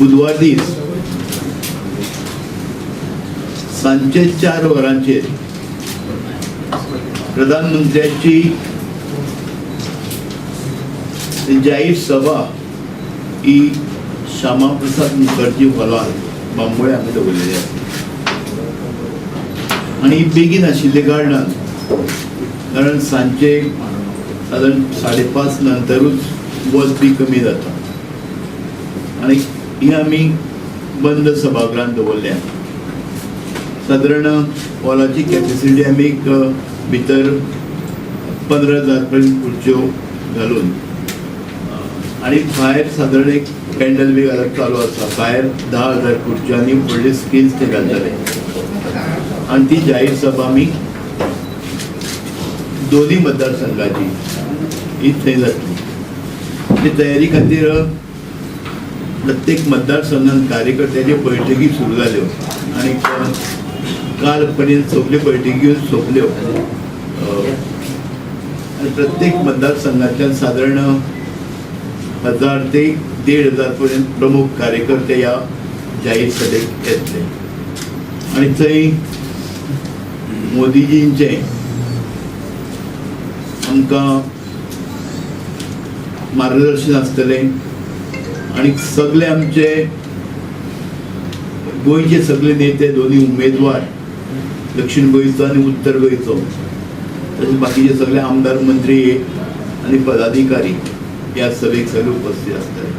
बुधवार दीस सांजचे 4 वरांचेर प्रधानमंत्र्याची जाहीर सभा ही श्यामाप्रसाद मुखर्जी हॉलान बांबोळे हांगा दवरलेली आसा आनी ही बेगीन आशिल्ले कारणान, कारण सांजचे सादारण 5:30 नंतरूच वत बी कमी जाता आनी ही आमी बंद सभागृहांत दवरल्या. सादारण हॉलाची कॅपेसिटी आमी एक भितर 15,000 पर्यंत खुर्च्यो घालून आनी भायर सादारण एक पॅन्डल बी घालप चालू आसा. भायर 10,000 खुर्च्यो आनी व्हडले स्क्रीन्स ते घालतले आनी ती जाहीर सभा आमी दोनूय मतदारसंघाची ही थंय जातली. ती तयारी खातीर प्रत्येक मतदारसंघात कार्यकर्त्यांच्यो बैठकी सुरू जाल्यो आनी काल पर्यंत सगल्यो बैठकी सोंपल्यो आनी प्रत्येक मतदारसंघांतल्यान सादारण 1,000 ते 1,500 पर्यंत प्रमुख कार्यकर्ते ह्या जाहीर सभेक येतले आनी थंय मोदीजींचें आमकां मार्गदर्शन आसतलें आनी सगळे आमचे गोंयचे सगळे नेते, दोन्ही उमेदवार, दक्षिण गोंयचो आनी उत्तर गोंयचो, तशेंच बाकीचे सगळे आमदार, मंत्री आनी पदाधिकारी ह्या सभेक सगळे उपस्थित आसतले.